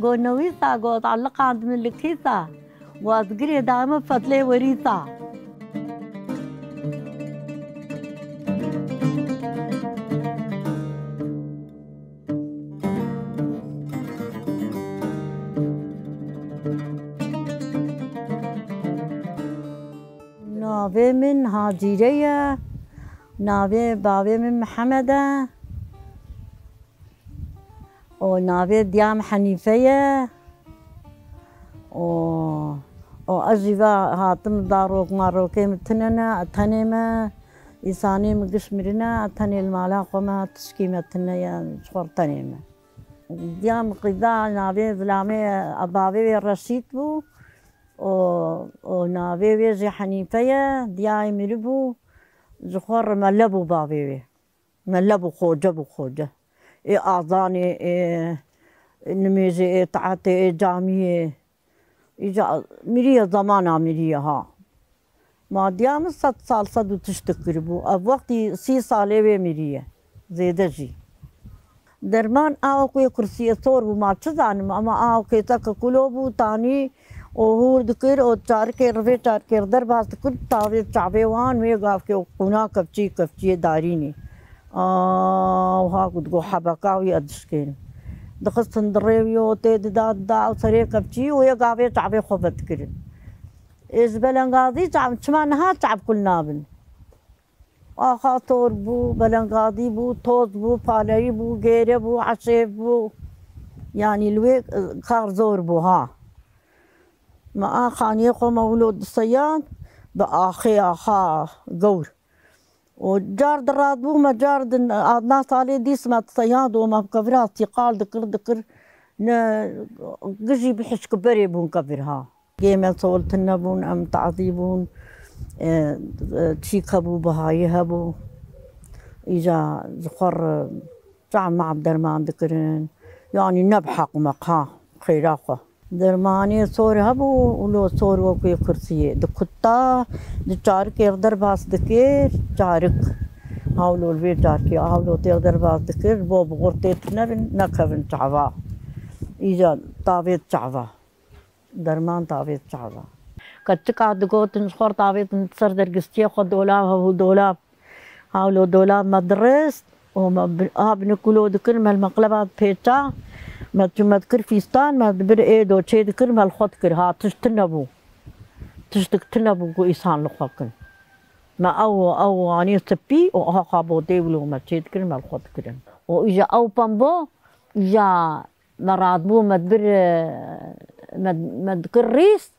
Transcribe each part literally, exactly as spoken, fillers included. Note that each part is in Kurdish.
Go newîsa, go taliqand min li kîsa, go ez girê daîme fetlê werîsa. Navê min Hacîre ye. Navê bavê min Mihemed e. Û navê diya min Henîfe ye. Û, û ez jî va hatim, zarok marokê min tune ne, tenê me, îsanê min giş mirine, tenê li mala xwe me, tişkî me tune ye, ji xwe re tenê me. Diya min qîza navê zilamê, bavê wê Reşîd bû û, û navê wê jî Henîfe ye, diyayê miribû, ji xwe re mele bû bavê wê. Mele bû, xoce bû, xoce. Ê azanê, ê nimêjê, ê taetê, ê camiyê. Îca miriye, zamana miriye ha. Ma diya min sed sal, sed û tişt kiribû. Ev wextî sî salê wê miriye. Zêde jî. Derman a wek wê kursiyê sor bû, ma çi zanim, ama a wek kêseke kulo bû, tanî û hûr dikir û çarikê rivê çarikê derbas dikir, tavê çavê wan wê gavkê û qûna kevçî, kevçiyê darînî. A, wiha ku digo hebeka wî ez dişkênim. Dixistin dirê wî û tê dida, dida ew serê kevçî û yê gavê çavê xwe vedikirin. Ê ji belengazî çav, çima niha çav kul nabin? Axa tor bû, belengazî bû, toz bû, paleyî bû, gêre bû, eşêv bû. Yanî li wê, e, kar zor bû ha. Me a xaniyê xwe me wilo diseyand bi axê axa gewr. Û car dirat bû me, car din adna salê dîs me diseyand û me bi kevira sîqal dikir, dikir. Ne gijî bi hişk berê bûn kevir ha. Gê me sol tune bûn, em tazî bûn, e, e, çîk hebû, bihayî hebû. Îca ji xwe re çav mav derman dikirin. Yanî ne bi heq me qha, xêra xwe. Dermanê sor hebû, û lo sor wekî kursiyê. Dikuta, di çarikê derbas dikir, çarik. Hawlo li vê çarikê, hawlo tê derbas dikir, bo bi xwe tê tunebin, nekevin çava. Îca tavê çava. Derman tavê çava. Keçika digotin ji xwe re tavêtin ser dergistiyê xwe dolab hebû, dolab. Hawlo dolab me dirist û me bi-, a binikulo dikir, me li meqleba dipêça, me çû me dikir fîstan, me dibir êdo çê dikir, me li xwe dikir. Ha, tişt tune bû. Tiştik tune bû ku îsan li xwe kin. Me ew, ew anî sipî û aha xabotê wilo me çê dikir, me li xwe dikirin. Û îja ew pembo, îja Me radibû, me dibir, e, me, me dikir rîs,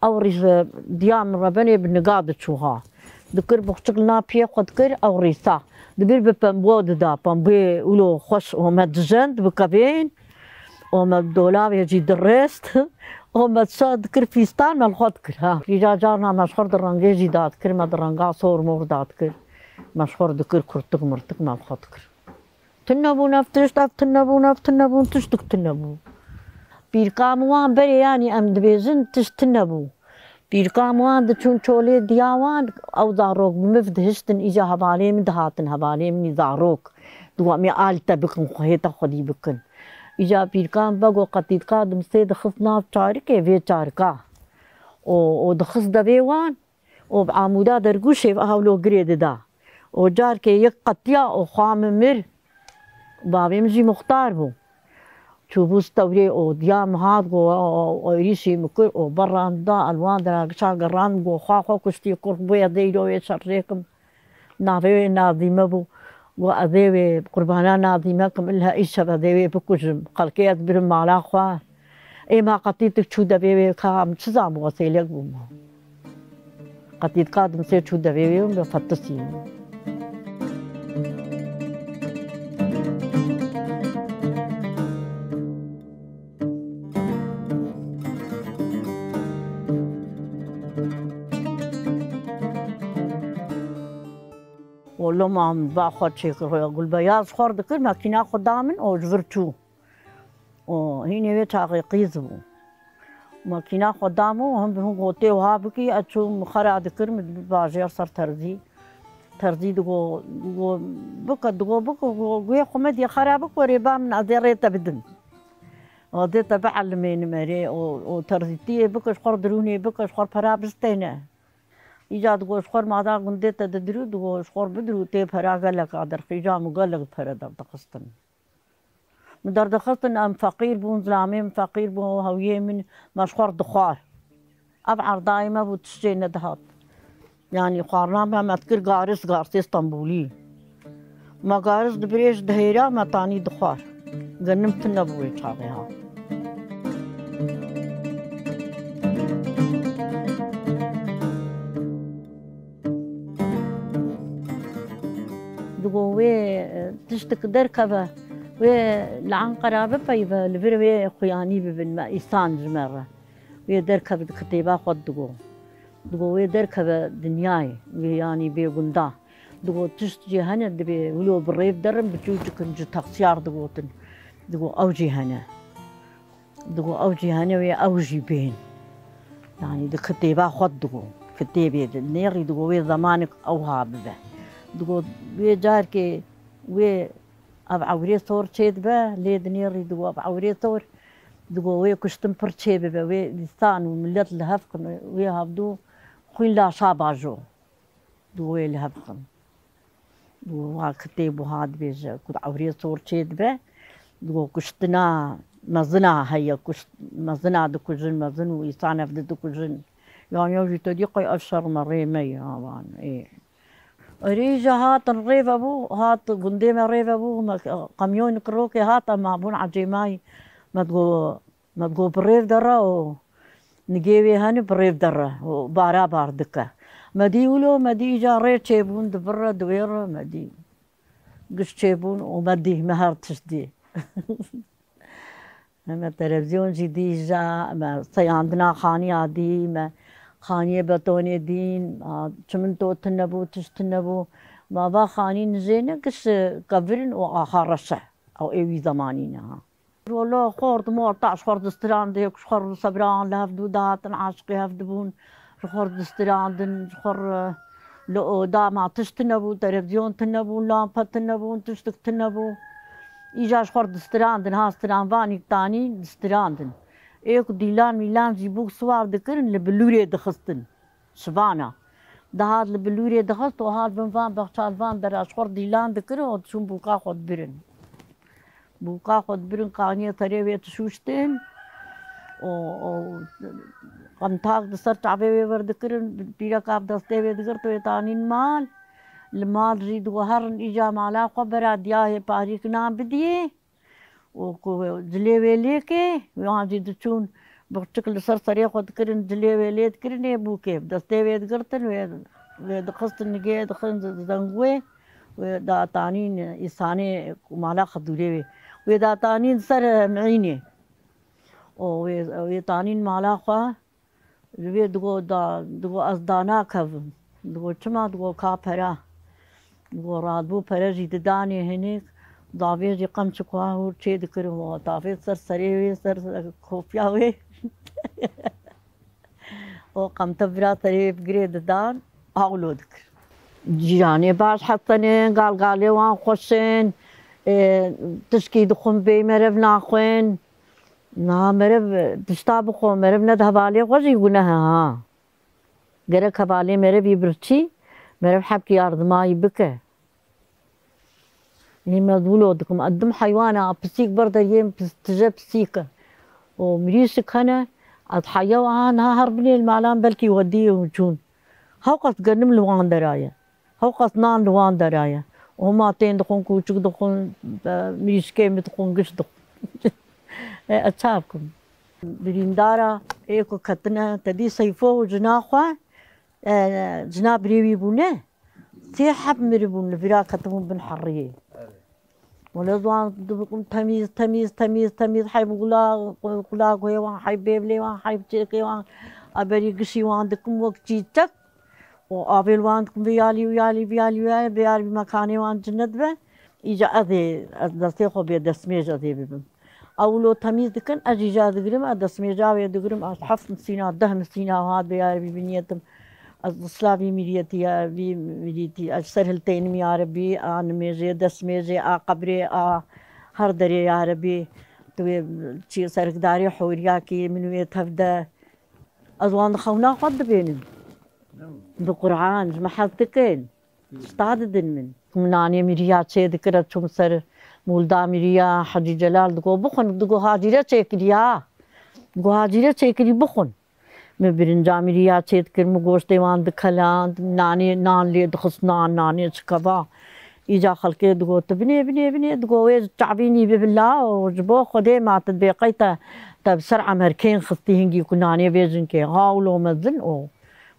ew rîs, e, diya min rebenê bi niga diçû ha. Dikir buxçik li nav piyê xwe dikir, ew rîsa. Dibir bi pembo dida, pembê wilo xweş û me dijend bi kevên, û me bi dolabê jî dirist, û me dişa dikir fîstan, me li xwe dikir ha. Rîja carna me ji xwe di rengê jî dadikir, me di renga sor mor dadikir. Me ji xwe dikir kurtik mirtik, me li xwe dikir. Tune bûn ev tişt, ev tune bûn, ev tune bûn, tiştik tune bû. Pîrka min wan berê, yanî em dibêjin tişt tune bû. Pîrka min wan diçûn çolê diya wan, ew zarok bi min dihiştin, îca hevalê min dihatin, hevalê min î zarok. Digo, em ê alî te bikin, xwehê te xwedî bikin. Îca pîrka min vego qetîtka dimsê dixist nav çarikê, vê çarika. Û, û dixist devê wan. û bi amûda dergûşê ve hewlo girê dida. Û carkê yek qetiya û xwe min mir. Bavê min jî muxtar bû. Çûbû stewrê û diya min hat, got, êrîşî min kir û berran da, elwan dera gişa gerran, got, xwa xwe kuştî, kurd bûye, deyro wê şerrêkim. Navê wê Nazîme bû. Got, ez ê wê qurbana Nazîme kim, illa îşev ez ê wê bikujim. Xelkê ez birim mala xwe. Ê ma qetîtik çû devê wê, ka min çi zan bû, sêlek bû. Qetîtka dimsê çû devê wê û fetisî. Welo ma min ba xwe çêkir, gulbeyaz xwar dikir, makîna xwe da min û ji vir çû. Û hînê wê çaxê qîz bû. Makîna xwe da min û him bi hûn gotê wiha bikî, ez çûm xera dikir, min dibir bajêr ser terzî. Terzî digo, digo, bike, digo, bike, digo, guhê xwe me diye xera bike, werê ba min ez ê rê te bidim. Adê te bielmê nimerê û, û terzîtiyê bike, ji xwe dirûnê bike, ji xwe pera bistêne. Îca digo ji xwe mada gundê te didirû, digo ji xwe bidirû tê pera gelek a derxîja min gelek pere derdixistin. Min derdixistin, em feqîr bûn, zilamê min feqîr bû, hewiyê min me ji xwe dixwar. Ev erdayê me bû, tiştê nedihat. Yanî xwarina me, me dikir garis, garsê Stenbolî. Me garis dibirêj dihêra, me tanî dixwar. Genim tune bû wê çaxê ha. Digo wê, e, tiştik derkeve, wê li Enqera bipeyive, li vir wê xuyanî bibin me, îsan ji me re. Wê derkeve di kitêba xwe digo. Digo wê derkeve dinyayê, wê yanî bê gunda. Digo tişt jî hene, dibê wilo bi rêv derin, biçûçik in ji texsiyar digotin. Digo ew jî hene. Digo ew jî hene wê ew jî bên. Yanî di kitêba xwe digo. Kitêbê di nêrî digo wê zemanik ew ha bibe. Digo wê carkê wê ev ewrê sor çêdibe, lê di nêrî digo ev ewrê sor, digo wê kuştin pir çêbibe, wê dîsan û milet li hev qin, wê hevdû xwîn laşa bajo. Digo wê li hev qin. Digo wa kitêb wiha dibêje ku ewrê sor çêdibe, digo kuştina mezina heye, kuşt-, mezina dikujin, mezin û îsan hevdi dikujin. Yan ya jî te dî qey ev şer me rê me ye, ha, van, ê. Erê, îja hatin rê vebû, hat gundê me rê vebû, me qemyonik rokê hat, em mabûn ecêmayî, me digo, me digo bi rêv de re û nigê wê hene bi rêv de re û bara bar dike. Me dî wilo, me dî îca rê çêbûn, di vir re, di wê re, me dî giş çêbûn û me dî, me her tişt dî. Me televîzyon jî dî îja, me seyandina xaniya dî, me xaniyê betonê dîn, a, çimento tune bû, tişt tune bû. Me va xanî nijêne, giş kevir in û axa reş e. Ew ê wî zemanî ne ha. Wele xort mor taş xort distirandê, ji xwe sebiran li hev dû dihatin, aşiqê hev dibûn. Ji xwe distirandin, ji xwe li oda ma tişt tune bû, televîzyon tune bû, lampe tune bûn, tiştik tune bû. Îja ji xwe distirandin, ha stiranvanî tanî distirandin. Ê ku dîlan mîlan jî bûk siwar dikirin, li bilûrê dixistin. Şivana. Dihat li bilûrê dixist û hat bin van bexçalvan dera ji xwe dîlan dikirin û diçûn bûka xwe dibirin. Bûka xwe dibirin, qaniyê serê wê dişûştin û, û qemtak di ser çavê wê werdikirin, pîreka bi destê wê digirt wê tanîn mal. Li mal jî digo herin îca mala xwe bera diyahê parîk nan bidiyê û ku cilê wê lêkê, wan jî diçûn biçik li ser serê xwe dikirin, cilê wê lê dikirin ê bûkê. Bi destê wê digirtin, wê, wê dixistin nigê dixin zengwê. Wê datanîn îsanê ku mala xwe dûrê wê. Wê datanîn ser, e, miînê. Û wê, wê tanîn mala xwe, li wê digo da, digo ez danakevim. Digo çima? Digo ka pera. Digo radibû pere jî didanê hinek, davê jî qemçik wa hûr çê dikirin û tavê ser serê wê, ser kopya wê. O qemte vira serê bigirê didan, awlo dikir. Cîranê baş hesenê, galgalê wan xweş in, ê, tişkî dixwin bê merev naxwin. Na merev tişta bixwe, merev ne di hevalê xwe jî guneh e ha. Gerek hevalê merevî birçî, merev hebkî yardimayî bike. Ê me wilo dikim, ez dim heywana, pisîk ber deriyê min pis-, tije pisîk e. Û mirîşik hene, ez heya wiha niha her binê li malan belkî wediyê û çûn. Hewqas genim li wan dera ye. Hewqas nan li wan dera ye. Homa tên dixwin, kûçik dixwin, e, mirîşkê min dixwin, giş dixwin. E, ez ça bikim? Birîndara ê ku ketine, te dî Seyfo û jina xwe, e, jina birê wî bûne. Sê heb miribûn, li vira ketibûn bin heriyê. Wele ez wan dibikim temîz, temîz, temîz, temîz, heyb gula, gula guhê wan, heyb bêvlê wan, heyb çêkê wan, a berî gişî wan dikim wek çîçek. Û avê li wan dikim vê yalî, vê yalî, vê yalî, vê yalî, vê yalî, mekanê wan cinet be. Îca ez ê, ez destê xwe bê destmêj ez ê bibim. Ew lo temîz dikin, ez jî ja digirim, ez destmêja wê digirim, ez heft misîna, deh misîna hat bê ya Rebî bi niyetim. Ez slavî miriyetî ya, vî mirîtî, ez ser hilteynim ya Rebî, a nimêjê, destmêjê, a qebrê, a her derê ya Rebî. Tu wê çi serkdarê horiyakî min wê tev de. Ez wan di xewna xwe dibênim. Bi Qur'an, ji me hez dikin. Şita didin min. Min nanê miriya çê dikir, ez çûm ser mûlda miriya, Hecî Celal digo, "Bixwin." Digo, "Hacîre çêkirî ha." Digo, "Hacîre çêkirî, bixwin." Min birinca miriya çê dikir, min goştê wan dikeland, nanê, nan lê dixist, nan, nanê çikeva. Îca xelkê digot, "Binê, binê, binê." Digo, "Wê çavînî bibila û ji bo Xwedê ma tu dibê qey te, te bi ser emerkên xistî hingî ku nanê vê jinkê." Ha wilo mezin û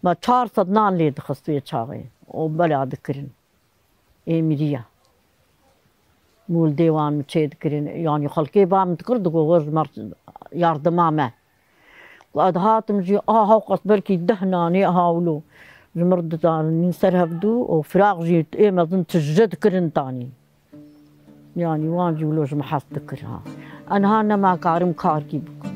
me çar sed nan lê dixist wê çaxê û bela dikirin. Ê miriya. Mûldê wan min çê dikirin, yanî xelkê ba min dikir, digo, "Were ji me re yardima me." Ku ez dihatim jî, aha qas belkî deh nanê, aha wilo ji min re didanîn ser hevdû û firaq jî ê mezin tije dikirin tanî. Yanî wan jî wilo ji min hez dikir ha. Enha nema karim karkî bikim.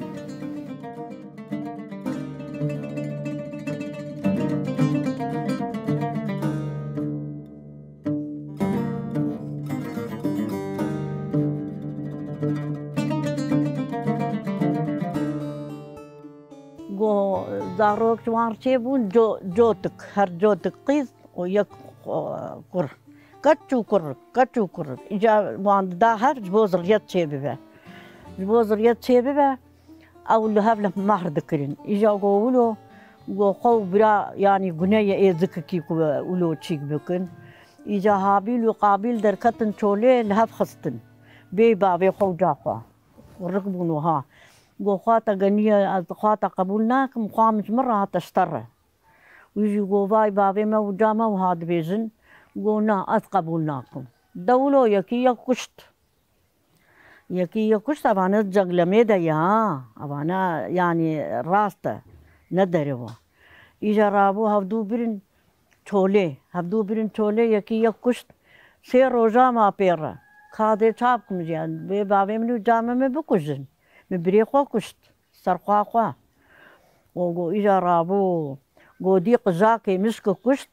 Go zarok ji wan re çêbûn, co-, cotik, her cotik qîz û yek, e, kur. Keç û kur, keç û kur. Îca wan dida hev ji bo ziriyet çêbibe. Ji bo ziriyet çêbibe, ew li hev li mehr dikirin. Îca go wilo, go xwe û bira, yanî gune ye ê zikikî ku wilo çîk bikin. Îca Habîl û Qabîl derketin çolê li hev xistin. Bê bavê xwe û ca xwe. Rik bûn wiha. Go, "Xwa te geniye, ez xwa te qebûl nakim, xwa min ji min re hate ji te re." Wî jî go, "Vay bavê me û ca me wiha dibêjin." Go, "Na, ez qebûl nakim." De wilo yekî yek kuşt. Yekî yek kuşt, evane ceglemê de ye ha. Evane, yanî, rast e. Ne derew e. Îca rabû hevdû birin çolê. Hevdû birin çolê, yekî yek kuşt. Sê roja ma pê re. Ka dê ça bikim jî, yanî, bê bavê min û camê min bikujin. Min birê xwe kuşt. Ser xwe xwe. Û go îca rabû. Go dî qijakê mişke kuşt.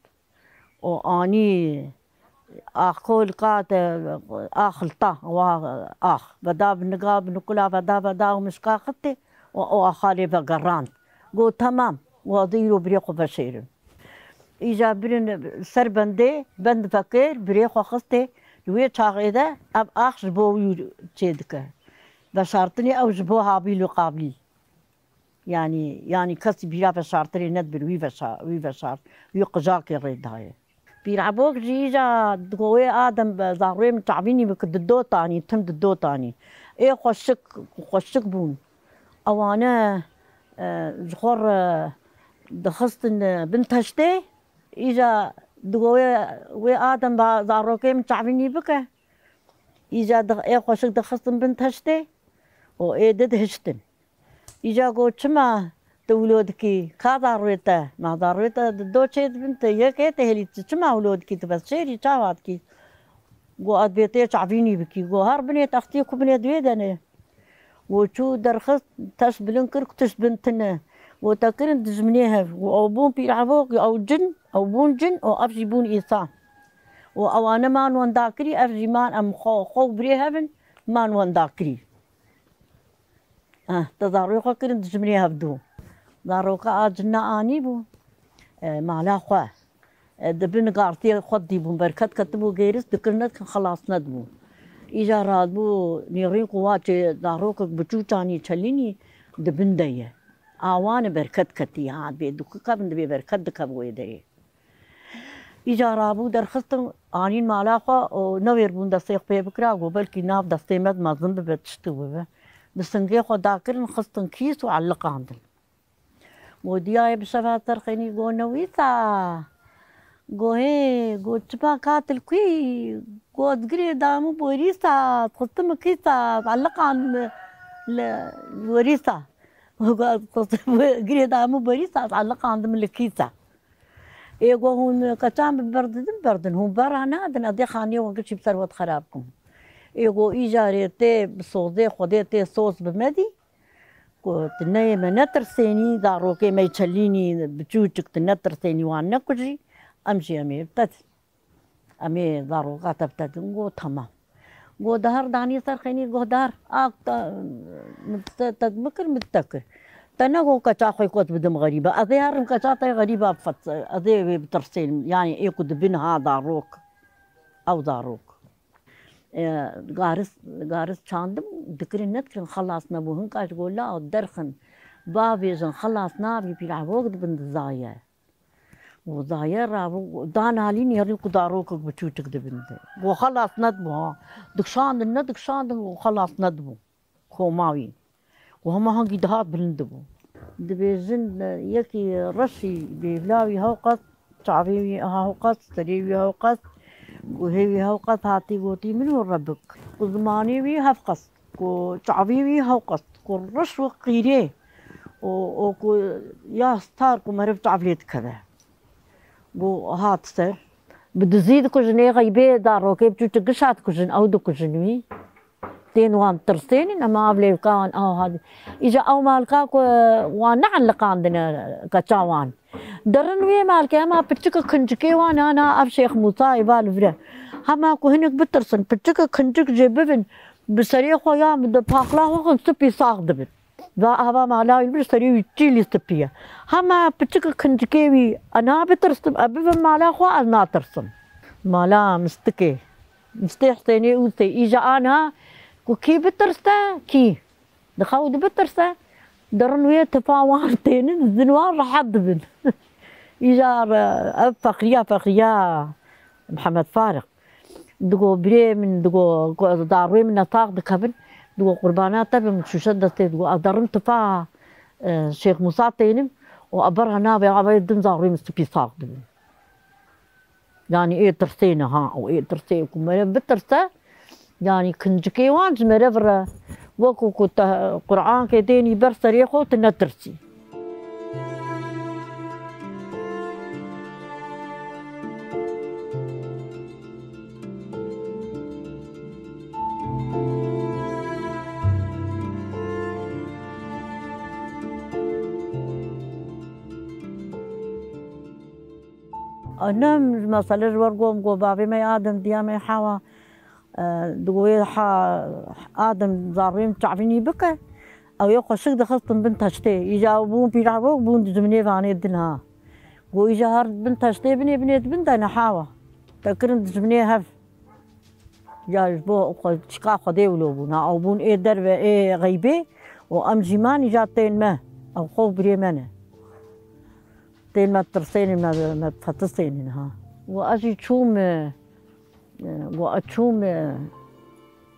û anî axkolka te axilta, wa ax. Veda bi niga, bi nikula veda, veda û mişka xitê û, û axa lê vegerand. Got, "Temam, wa dê îro birê xwe veşêrim." Îca birin ser bendê, bend vekir, birê xwe xistê. Li wê çaxê de ev ax ji bo wî çê dike. Veşartinê ew ji bo Habîl û Qabîl. Yanî, yanî kesî bîra veşartirê nedibir, wî veşa-, wî veşart, wî qijakê rê daye. Pîr Ebok jî îca digo wê Adem be, zarwê min çavînî bike, dido tanî, tim dido tanî. Ê xweşik, xweşik bûn. Ewane, e, ji xwe re dixistin, e, bin teştê. Îca digo wê, wê Adem ba zarokê min çavînî bike. Îca di-, ê xweşik dixistin bin teştê û ê didihiştin. Îca got, "Çima tu wilo dikî? Ka zarwê te? Ma zarwê te di do çê dibin, tu yekê te hêlî, tu çima wilo dikî? Tu bes şêrî, çawa dikî?" Got, "Ez bê tê çavînî bikî." Got, "Her binê textiyê ku binê duê de ne." Got, çû derxist, teş bilind kir, ku tişt bin tine. Got, "Te kirin dijminê hev." Got, "Ew bûn pîrhevok, ew cin, ew bûn cin û ev jî bûn îsan." Got, "Ewane man wendakirî, ev jî man em xwe, xwe û birê hev in, man wendakirî." Eh, te zarokê xwe kirin dijminê hevdû. Zaroka a cina anîbû, e, mala xwe. E, di bin gartiyê xwe dibûn, berket ketibû gêris, dikir nedikin, xelas nedibû. Îca radibû nêrîn ku wa çê zarokek biçû çanî çelînî di bin de ye. Awane berket ketî, ha, bê dikevin dibê berket dikevin wê derê. Îca rabû derxistin, anîn mala xwe û newêr bûn destê xwe pê bikira, got, "Belkî nav destê me de mezin bibe, tiştî bibe." Bi singê xwe dakirin, xistin kîs û eliqandin. Got, "Diyayê bi şeva ser xênî." Got, "Ne wîsa?" Got, "Hê." Got, "Çima katil kû?" Got, "Girê damû borîsa, xistin min kîsa, eliqandin li borîsa." Got, "Girê damû borîsa, eliqandin li kîsa." Ê go hûn keçan bi ber didin, berdin. Hûn bera nadin, ez dê xaniyê we giçî bi ser we xerab kim. Ê go îcarê tê bi sozê Xwedê tê soz bi me dî. Got, "Neyê me netirsênî, zarokê me çelînî, biçûçik tu netirsênî wan nekujî, em jî em ê bi te dî." Em ê zaroka te bi te din. Got, "Temam." Go dehar danî ser xênî, go dehar, ak te, min te, te bikir, min te kir. Te ne go keça xwe kot bidim xerîbe. Ez ê herim keça te xerîba bifet, ez ê wê bitirsênim. Yani ê ku dibin ha zarok. Ew zarok. E, garis, garis çandim, dikirin nedikirin xelas nebû. Hinka ji go la derxin, bavêjin xelas nabî, pîravok dibin dizaye. Û daye rabû, dan alî nêrî ku darokek biçûçik dibin de. Go xelas nedibû ha. Dikşandin, nedikşandin, go xelas nedibû. Koma wî. Go hema hingî dihat bilind dibû. Dibêjin, e, yekî reşî bêvla wî hewqas, çavê wî hewqas, serê wî hewqas, guhê wî hewqas hatî gotî min û rebik. Ku zimanê wî hevqas. Ku çavî wî hewqas, ku reş û qîrê û, û ku ya star ku meriv çav lê dikeve. Ku hat ser, bi dizî dikujin, ê xeybê zarokê biçûçik gişa dikujin, ew dikujin wî. Tên wan tirsênin, ema ev lêvka wan ew hadî. Îja ew malka ku wan neeliqandine keça wan. Derin wê malkê hema piçik kincikê wan ana ev Şêx Mûsa ê va li vir e. Hema ku hinek bitirsin, piçik kincik jê bibin, bi serê xwe ya bi paxla xwe xin spî sax dibin. Va ava mala wî li vir serê wî çîlî spî ye. Hema piçik kincikê wî, e, na bitirsim, e, bibin mala xwe, ez natirsim. Mala mistikê. Mistê Husênê Ûsê. Îja ana ku kî bitirse, kî. Di xew de bitirse, derin wê tifa wan tênin, zin wan rehet dibin. Îcar, e, ev feqriya, feqriya Mihemed Fariq. Digo birê min, digo, ku ez darwê min ne tax dikevin, digo qurbana te bim, şûşe destê, digo ez derin tifa, e, Şêx Mûsa tênim û ez bera navê avê din zarwê min spî sax dibin. Yani ê tirsê niha û ê tirsê ku mere bitirse, yani kincikê wan ji mere vire, wekî ku te Qur'ankê tênî ber serê xwe, tu netirsî. Enem mesele ji wer gom go bavê me Adem diya me Hewa, e, digo wê ha Adem zarwê min çavînî bike. Ew ê xweşik dixistin bin teştê. Îja ew bûn pîravok bûn di ziminê vanê din ha. Go îja her bin teştê binê binê dibin de ne Hewa. Te kirin di ziminê hev. Ya ji bo xwe çika Xwedê wilo bûn. Ha, ew bûn ê derve ê xeybê û em jî man îja tên me. Ew xwe û birê me ne. Tên me tirsênin, me, me fetisênin ha. Û ez jî çûm, e, û ez çûm, e,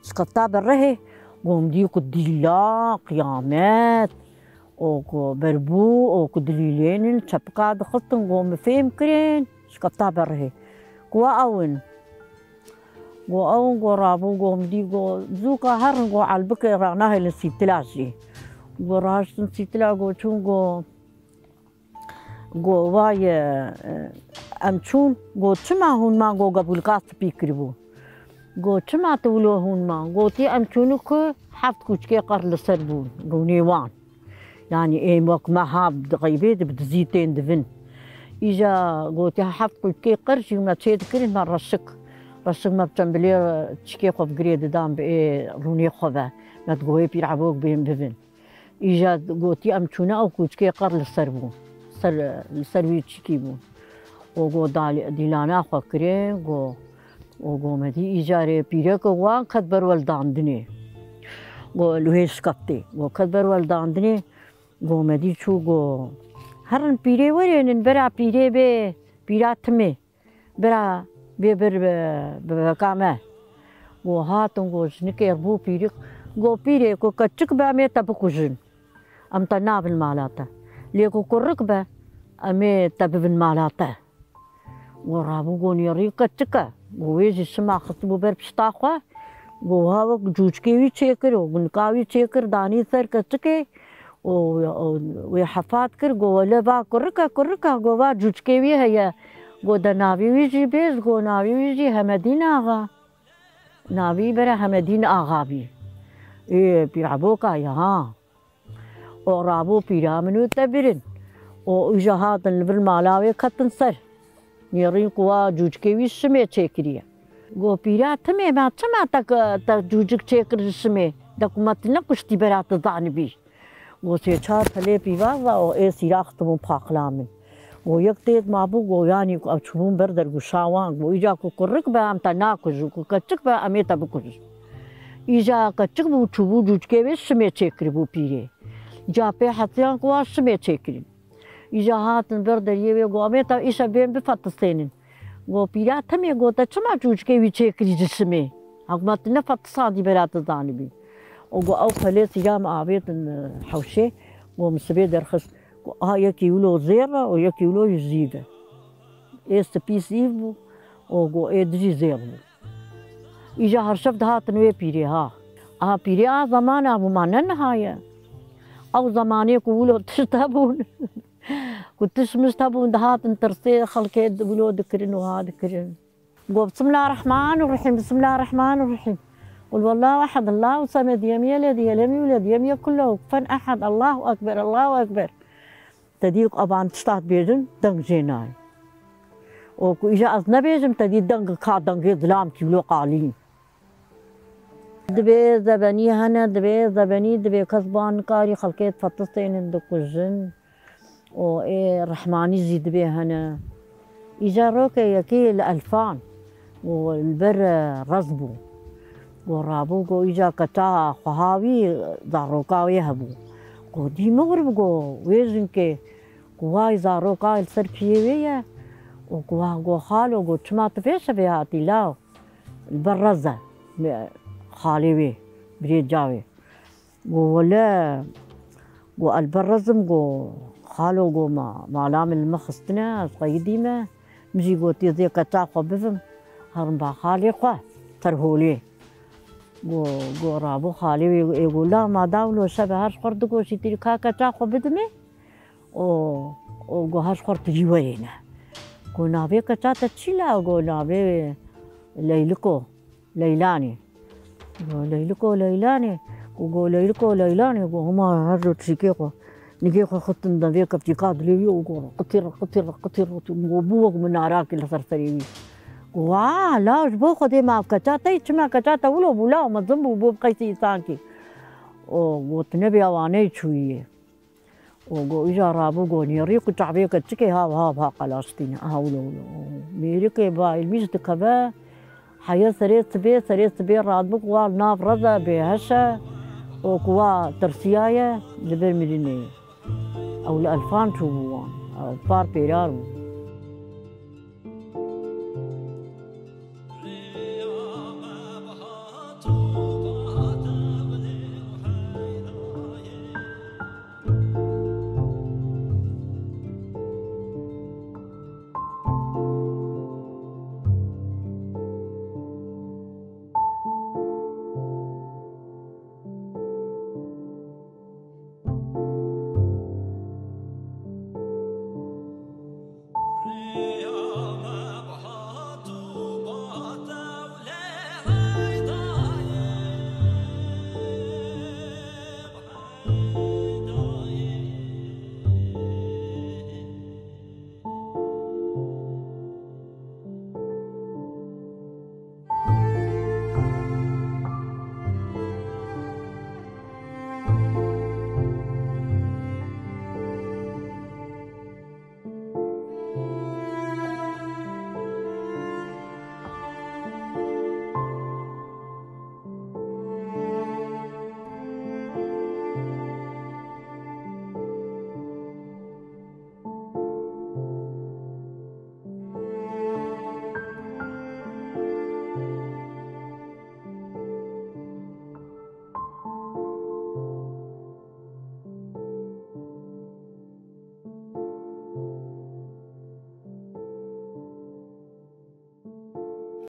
şikefta berehê, gom dî ku dîla, qiyamet, û ku berbû, û ku dilîlênin, çepika dixistin, gom min fêm kirin, şikefta berehê. Ku wa ew in. Go ew go rabû, go min dî, go zûka herin, go elbikê ranahêlin sîtila jî. Go rahiştin sîtila, go çûn, go, go vaye, e, em çûn, go çima hûn man, go gebûlka spî kiribû. Go çima tu wilo hûn man? Gotî em çûn ku heft kûçikê qer li ser bûn, rûnê wan. Yani êm wek me ha di xeybê de bi dizî tên divin. Îja gotiya heft kûçikê qir jî me çê dikirin me reşik. Reşik me bi çembilê çikê xwe bi girê didan bi ê rûnê xwe ve. Me digot ê pîrevok bên bibin. Îja gotiya em çûne ew kûçikê qir li ser bû. Ser, li ser wî çikî bû. Û go dal-, dîlana xwe kirin, go Û go me dî îcarê pîreke wan ket ber weldandinê. Go li wê şikeftê. Go ket ber weldandinê. Go me dî çû go herin pîrê werênin bera pîrê bê pîra timê. Bera bê bir bi, bi beka me. Go hatin go jinikê bû pîrik. Go pîrê ku keçik be em ê te bikujin. Em te nabin mala te. Lê ku kurik be em ê te bibin mala te. Go rabû go nêrî keçik e. Go wê jî şima xistibû ber pişta xwe. Go ha wek cûçkê wî çêkir û nika wî çêkir danî ser keçikê û, û wê hefat kir. Go wele va kurik e, kurik e. Go va cûçkê wî heye. Go de navî wî jî bêz, go navî wî jî Hemedîn Axa. Navî bere Hemedîn Axa bî. Ê pîreboka ye ha. O rabû pîra min û te birin. O îja hatin li vir mala wê ketin ser. Nêrîn ku wa cûçkê wî şimê çêkiriye. Go pîra timê me çima te, te cûcik çêkir ji şimê? De ku me tu nekuştî bera tu zanibî. Go sê çar pelê pîvaza û ê sîrax tibûn paxila min. Go yek têt mabû, go yanî ku ew çûbûn ber dergûşa wan. Go îca ku kurik be em te nakujin, ku keçik be em ê te bikujin. Îca keçik bû çûbû cûcikê wê şimê çêkiribû pîrê. Îca pê hesiyan ku wan şimê çêkirî. Îja hatin ber deriyê wê, go, "Amê te îşev bên bifetisênin." Go, "Pîra timê, go, te çima cûcikê wî çêkirî ji şimê? Hewma tu nefetisandî bera tu zanibî." Û go, ew pelê sîra min avêtin, e, hewşê, go, min sibê derxist. Go, "Aha yekî wilo zêr e û yekî wilo jî zîv e." Ê spî zîv bû û go, ê dijî zêr bû. Îja her şev dihatin wê pîrê ha. A pîrê a zemana bû ma ne niha ye. Ew zemanê ku wilo tişt hebûn. Ku tişt mişt hebûn dihatin tirsê xelkê wilo dikirin û ha dikirin. Go bismillah rehman û rehîm, bismillah rehman û rehîm. Qul wallahu ehed, Allahu semed, yem yeled, yelem yuled, yem yekun lehu kufen ehed, Allahu ekber, Allahu ekber. Te dî ku evan tişta dibêjin, deng jê nayê. Û ku îja ez nebêjim, te dî deng ka dengê zilam kîlo qalîn. Dibê zebenî hene, dibê zebenî, dibê kes ban nikarî xelkê difetisênin, dikujin. Û ê rehmanî jî dibê hene. Îja roke yekê li Elfan û li ber, e, rez bû. Go rabû, go îca keta xweha wî, zaroka wê hebû. Go dî min wir bi go wê jinkê, ku way zaroka li ser piyê wê ye. Û ku wa go xalo, go çima tu vê şevê hatî law? Li ber rez e, xalê wê, birêca wê. Go wele, go ez li ber rezim, go xalo, go ma, mala min li min xistine, ez xeyidî me. Min jî gotî ez ê keta xwe bivim, herin ba xalê xwe, terholê. Go, go rabû xalê wê, ê go la ma dawlo şeve her ji xwe re digoşî tîrî ka keta xwe bidimê. O, o go her ji xwe re tirî werêne. Go navê keta te çi la? Go navê Leyliko. Leylanê. Go Leyliko Leylanê. Go, go Leyliko Leylanê. Go hema her do tişikê xwe. Nigê xwe xistin de vê kevtîka dilê wî û go qitîr, qitîr, qitîr, qitîr. Go bû wek minarakê li ser serê wî. Go, "Wa, la ji bo Xwedê ma keta te, çima keta te wilo bû, la mezin bû, bû bi qeysî însankî." O go, "Tu nebê ewaneyê çûyî." Û go îja rabû go nêrî ku çavê keçikê hav hav ha qelaştîne. Aha wilo wilo. Mêrikê ba îlmîş dikeve, heye serê sibê, serê sibê radibû ku wa li nav reze bêheş e û ku wa tirsiyaye ji ber mirinê. Ew li Elfan çûbû wan. Ew par pêrar bû.